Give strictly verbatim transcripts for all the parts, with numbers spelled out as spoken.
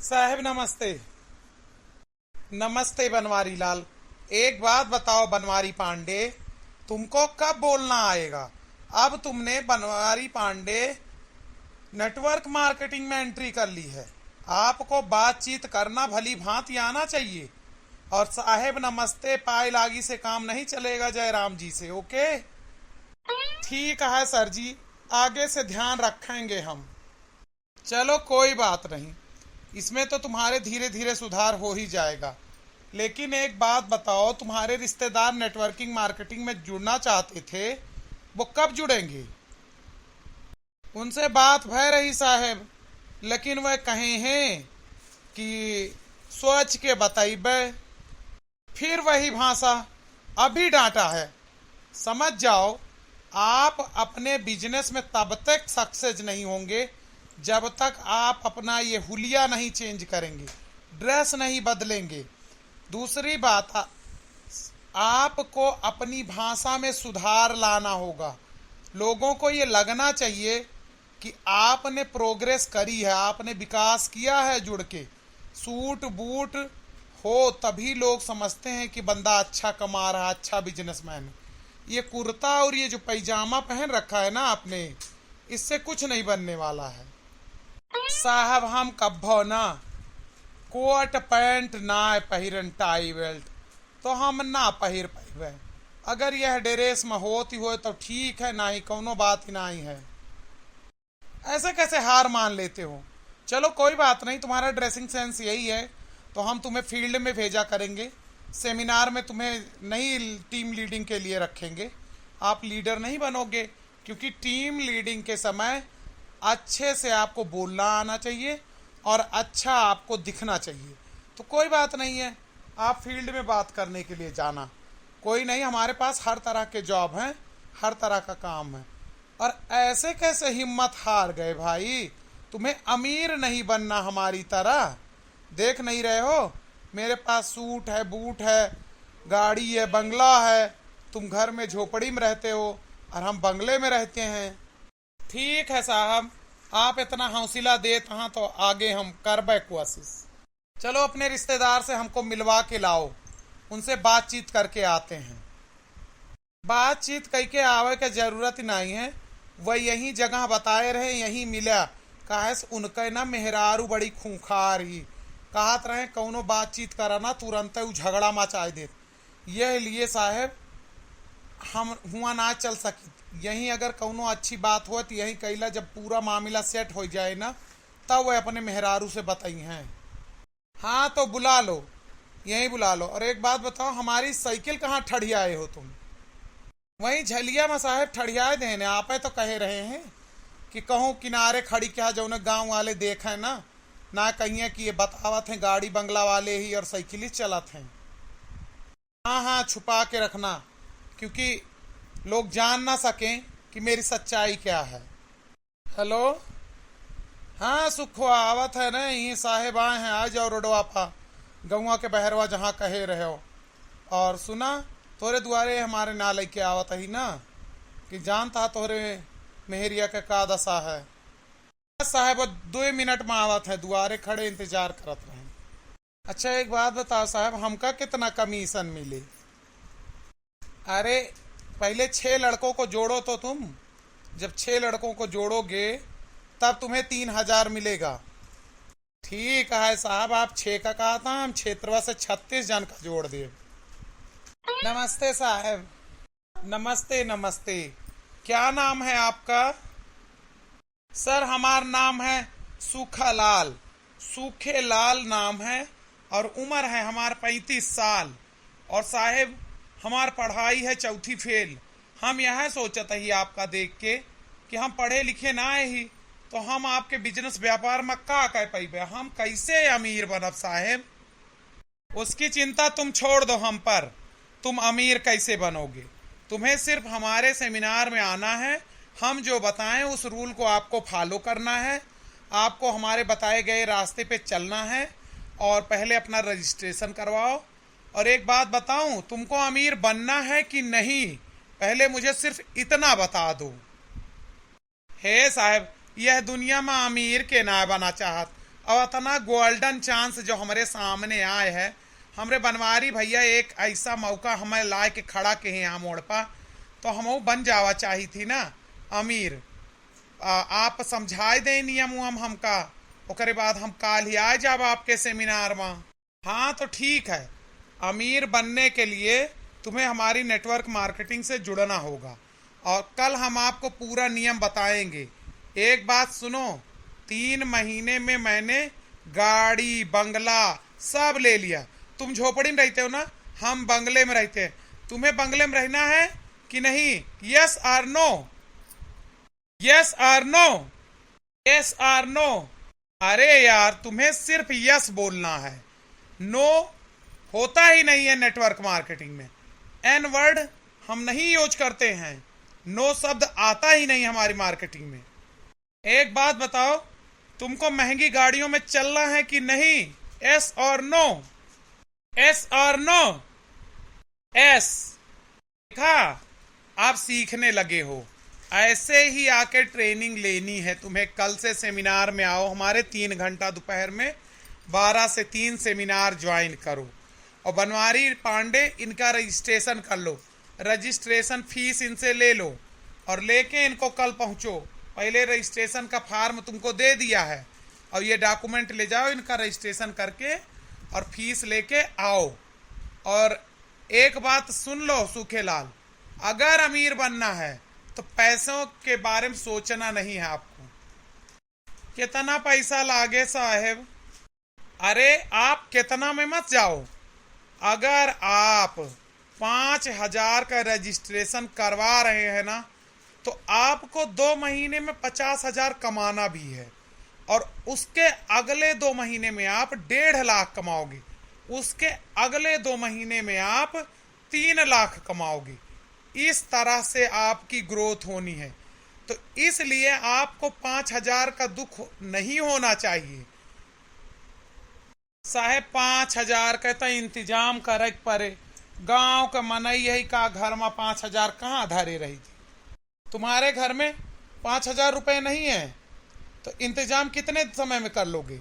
साहेब नमस्ते। नमस्ते बनवारी लाल। एक बात बताओ बनवारी पांडे, तुमको कब बोलना आएगा? अब तुमने बनवारी पांडे नेटवर्क मार्केटिंग में एंट्री कर ली है, आपको बातचीत करना भली भांति आना चाहिए। और साहेब नमस्ते, पाए लागी से काम नहीं चलेगा जयराम जी से, ओके? ठीक है सर जी, आगे से ध्यान रखेंगे हम। चलो कोई बात नहीं, इसमें तो तुम्हारे धीरे धीरे सुधार हो ही जाएगा। लेकिन एक बात बताओ, तुम्हारे रिश्तेदार नेटवर्किंग मार्केटिंग में जुड़ना चाहते थे, वो कब जुड़ेंगे? उनसे बात भय रही साहेब, लेकिन वह कहे हैं कि सोच के बताइबे। फिर वही भाषा, अभी डांटा है। समझ जाओ, आप अपने बिजनेस में तब तक सक्सेस नहीं होंगे जब तक आप अपना ये हुलिया नहीं चेंज करेंगे, ड्रेस नहीं बदलेंगे। दूसरी बात, आ-, आपको अपनी भाषा में सुधार लाना होगा। लोगों को ये लगना चाहिए कि आपने प्रोग्रेस करी है, आपने विकास किया है जुड़ के। सूट बूट हो तभी लोग समझते हैं कि बंदा अच्छा कमा रहा, अच्छा बिजनेसमैन है। ये कुर्ता और ये जो पैजामा पहन रखा है ना आपने, इससे कुछ नहीं बनने वाला है। साहब हम कब्बो ना कोट पैंट ना पहिरन टाई बेल्ट, तो हम ना पहिर पाइबे। अगर यह ड्रेस में होती होए तो ठीक है, ना ही कौनो बात ही ना ही है। ऐसे कैसे हार मान लेते हो? चलो कोई बात नहीं, तुम्हारा ड्रेसिंग सेंस यही है तो हम तुम्हें फील्ड में भेजा करेंगे। सेमिनार में तुम्हें नहीं टीम लीडिंग के लिए रखेंगे, आप लीडर नहीं बनोगे, क्योंकि टीम लीडिंग के समय अच्छे से आपको बोलना आना चाहिए और अच्छा आपको दिखना चाहिए। तो कोई बात नहीं है, आप फील्ड में बात करने के लिए जाना, कोई नहीं, हमारे पास हर तरह के जॉब हैं, हर तरह का काम है। और ऐसे कैसे हिम्मत हार गए भाई? तुम्हें अमीर नहीं बनना हमारी तरह, देख नहीं रहे हो? मेरे पास सूट है, बूट है, गाड़ी है, बंगला है। तुम घर में झोपड़ी में रहते हो और हम बंगले में रहते हैं। ठीक है साहब, आप इतना हौसला देत हैं तो आगे हम करबे कोशिश। चलो अपने रिश्तेदार से हमको मिलवा के लाओ, उनसे बातचीत करके आते हैं। बातचीत कइके आवे के जरूरत ही नहीं है, वह यही जगह बताए रहे, यहीं मिला। काहे से उनके ना मेहरारू बड़ी खूंखार ही, कहत रहे कौनो बातचीत करा ना तुरंत उ झगड़ा मचाए देत। यह लिए साहेब हम हुआ ना चल सकित। यहीं अगर कौनो अच्छी बात हो तो यहीं कैला, जब पूरा मामला सेट हो जाए ना तब वह अपने मेहरारू से बताई हैं। हाँ तो बुला लो, यहीं बुला लो। और एक बात बताओ, हमारी साइकिल कहाँ ठड़ियाए हो तुम? वहीं झलिया में साहेब ठड़ियाए देने, आपे तो कहे रहे हैं कि कहूँ किनारे खड़ी क्या जौने गाँव वाले देखे ना, ना कहिए कि ये बतावत हैं गाड़ी बंगला वाले ही और साइकिल ही चलत हैं। हाँ हाँ छुपा के रखना, क्योंकि लोग जान ना सकें कि मेरी सच्चाई क्या है। हेलो, हाँ सुखवा आवत है ना, ये साहेब आए हैं, आ जाओ रोडवा पा, गौवा के बहरवा जहाँ कहे रहे हो। और सुना, तोरे दुआरे हमारे ना लेके आवत ही ना, कि जानता तोरे मेहरिया के का दशा है। साहेब दो मिनट में आवत है, दुआरे खड़े इंतजार करत रहे। अच्छा एक बात बताओ साहब, हमका कितना कमीशन मिले? अरे पहले छह लड़कों को जोड़ो तो तुम, जब छह लड़कों को जोड़ोगे तब तुम्हें तीन हजार मिलेगा। ठीक है साहब, आप छह का कहा था, हम क्षेत्रवा से छत्तीस जन का जोड़ दिए। नमस्ते साहब। नमस्ते नमस्ते, क्या नाम है आपका? सर हमार नाम है सूखालाल, सूखेलाल नाम है और उम्र है हमार पैंतीस साल। और साहेब हमार पढ़ाई है चौथी फेल। हम यह सोचत ही आपका देख के कि हम पढ़े लिखे ना ही तो हम आपके बिजनेस व्यापार में का कर पैबे, हम कैसे अमीर बनब साहेब? उसकी चिंता तुम छोड़ दो हम पर, तुम अमीर कैसे बनोगे? तुम्हें सिर्फ हमारे सेमिनार में आना है, हम जो बताएं उस रूल को आपको फॉलो करना है, आपको हमारे बताए गए रास्ते पे चलना है। और पहले अपना रजिस्ट्रेशन करवाओ। और एक बात बताऊं, तुमको अमीर बनना है कि नहीं, पहले मुझे सिर्फ इतना बता दो। हे साहेब, यह दुनिया में अमीर के ना बना चाहत, और इतना golden chance जो हमरे सामने आए है, हमरे बनवारी भैया एक ऐसा मौका हमें लाए के खड़ा के हैं यहाँ मोड़ पर, तो हमहू बन जावा चाही थी ना अमीर। आ, आप समझाए दे नियम उयम हमका, ओकरे बाद हम काल ही आ जाब आपके seminar में। हाँ, तो ठीक है, अमीर बनने के लिए तुम्हें हमारी network marketing से जुड़ना होगा और कल हम आपको पूरा नियम बताएंगे। एक बात सुनो, तीन महीने में मैंने गाड़ी, बंगला सब ले लिया। तुम झोपड़ी में रहते हो ना, हम बंगले में रहते हैं। तुम्हें बंगले में रहना है कि नहीं? Yes or no? Yes or no? Yes or no? अरे यार, तुम्हें सिर्फ yes बोलना है, no होता ही नहीं है network marketing में। N word हम नहीं use करते हैं, no शब्द आता ही नहीं हमारी marketing में। एक बात बताओ, तुमको महंगी गाड़ियों में चलना है कि नहीं? Yes or no? Yes or no? Yes। देखा, आप सीखने लगे हो, ऐसे ही आके training लेनी है तुम्हें। कल से seminar में आओ, हमारे तीन घंटा दोपहर में बारह से तीन seminar join करो। और बनवारी पांडे, इनका registration कर लो, registration fees इनसे ले लो और लेके इनको कल पहुँचो। पहले registration का form तुमको दे दिया है और ये document ले जाओ, इनका registration करके और fees लेके आओ। और एक बात सुन लो सूखेलाल, अगर अमीर बनना है तो पैसों के बारे में सोचना नहीं है आपको। कितना पैसा लागे साहेब? अरे, आप कितना में मत जाओ, अगर आप पाँच हजार का registration करवा रहे हैं ना, तो आपको दो महीने में पचास हजार कमाना भी है और उसके अगले दो महीने में आप डेढ़ लाख कमाओगे, उसके अगले दो महीने में आप तीन लाख कमाओगे। इस तरह से आपकी growth होनी है। तो इसलिए आपको पाँच हजार का दुख नहीं होना चाहिए। साहेब, पाँच हजार के तो इंतजाम करे के परे। गांव के मनई है का, घर में पाँच हजार कहाँ धरे रही थी? तुम्हारे घर में पाँच हजार रुपये नहीं है, तो इंतजाम कितने समय में कर लोगे?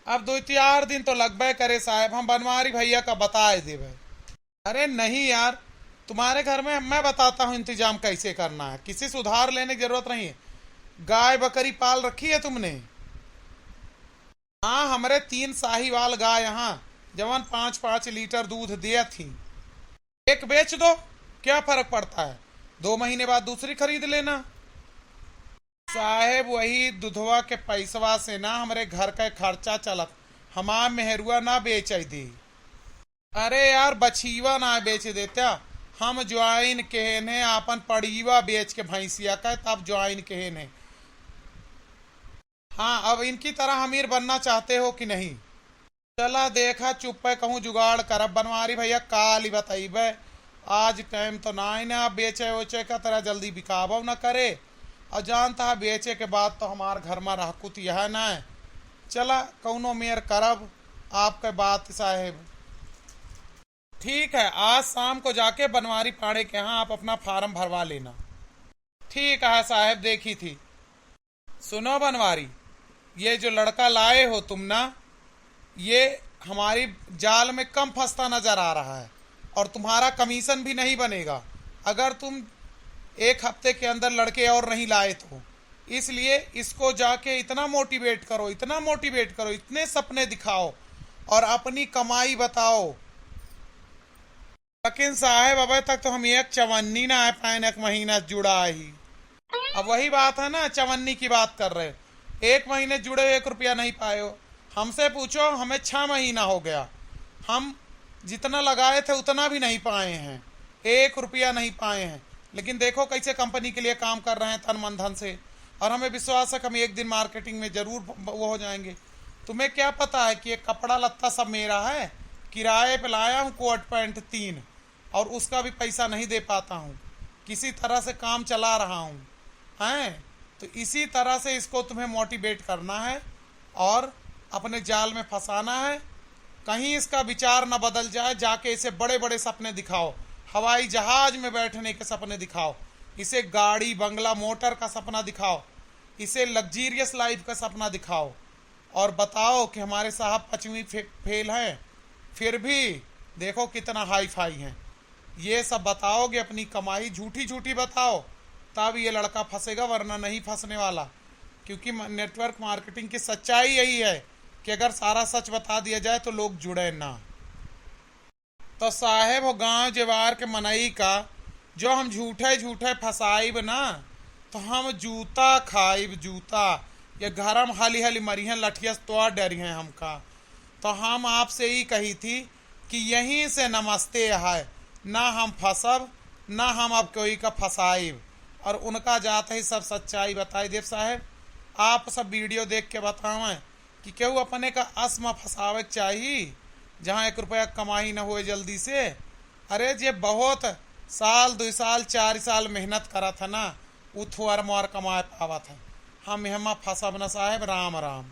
अब दो चार दिन तो लगबे करे साहेब, हम बनवारी भैया का बताए देबे। अरे नहीं यार, तुम्हारे घर में मैं बताता हूँ इंतजाम कैसे करना है, किसी से उधार लेने की जरूरत नहीं है। गाय बकरी पाल रखी है तुमने? हाँ, हमरे तीन साहिवाल गाय हैं, जवन पाँच पाँच लीटर दूध देत ही। एक बेच दो, क्या फर्क पड़ता है, दो महीने बाद दूसरी खरीद लेना। साहेब, वही दुधवा के पैसवा से ना हमरे घर का खर्चा चलत, हमार मेहरुआ ना बेच दी। अरे यार, बछीवा ना बेच देत्या, हम join केहेन है, आपन पड़ीवा बेच के भैंसिया का, तब join केहेन है। हाँ, अब इनकी तरह अमीर बनना चाहते हो कि नहीं? चला देखा, चुप्पे कहूँ जुगाड़ करब। बनवारी भैया काल ही बतइबे, आज time तो ना है ना बेचे ओचे का, तरह जल्दी बिकाबो न करे। और जानता है, बेचे के बाद तो हमार घर में रहकुत यह ना है। चला, कौनो मेर करब आपके बात साहेब। ठीक है, आज शाम को जाके बनवारी पांडे के यहाँ आप अपना form भरवा लेना। ठीक है साहेब, देखी थी। सुनो बनवारी, ये जो लड़का लाए हो तुम ना, ये हमारी जाल में कम फंसता नजर आ रहा है और तुम्हारा commission भी नहीं बनेगा अगर तुम एक हफ्ते के अंदर लड़के और नहीं लाए तो। इसलिए इसको जाके इतना motivate करो, इतना motivate करो, इतने सपने दिखाओ और अपनी कमाई बताओ। लेकिन साहेब, अबे तक तो हम एक चवन्नी ना आ पाए, एक महीना जुड़ा ही। अब वही बात है ना, चवन्नी की बात कर रहे, एक महीने जुड़े, एक रुपया नहीं पाए हो। हमसे पूछो, हमें छः महीना हो गया, हम जितना लगाए थे उतना भी नहीं पाए हैं, एक रुपया नहीं पाए हैं। लेकिन देखो कैसे company के लिए काम कर रहे हैं तन मन धन से, और हमें विश्वास है कि हम एक दिन marketing में जरूर ब-, वो हो जाएंगे। तुम्हें क्या पता है कि ये कपड़ा लत्ता सब मेरा है, किराए पे लाया हूँ कोट पैंट तीन, और उसका भी पैसा नहीं दे पाता हूँ, किसी तरह से काम चला रहा हूँ, हैं? तो इसी तरह से इसको तुम्हें motivate करना है और अपने जाल में फंसाना है। कहीं इसका विचार न बदल जाए, जाके इसे बड़े बड़े सपने दिखाओ, हवाई जहाज में बैठने के सपने दिखाओ, इसे गाड़ी बंगला मोटर का सपना दिखाओ, इसे luxurious life का सपना दिखाओ। और बताओ कि हमारे साहब पचवीं फे-, फेल हैं, फिर भी देखो कितना हाई फाई हैं। ये सब बताओगे, अपनी कमाई झूठी झूठी बताओ, तब ये लड़का फंसेगा, वरना नहीं फंसने वाला। क्योंकि म-, नेटवर्क मार्केटिंग की सच्चाई यही है कि अगर सारा सच बता दिया जाए तो लोग जुड़े ना। तो साहेब हो, गांव जवार के मनई का जो हम झूठे झूठे फंसाइब ना, तो हम जूता खाइब, जूता। ये घर में हाली हाली मरिहन लठिया से तो डरी हैं हमका। तो हम आपसे ही कही थी कि यहीं से नमस्ते है, ना हम फंसब, ना हम अब कोई का फंसाइब। और उनका जात ही सब सच्चाई बताई देब साहेब। आप सब वीडियो देख के बतावें कि केहू अपने का अस में फंसावे के चाही, जहाँ एक रुपया कमाई न होए जल्दी से। अरे, जे बहुत साल, दुई साल, चार साल मेहनत करत है ना, उ थोर मोर कमाए पावत है। हम एहमा फंसब न साहेब, राम राम।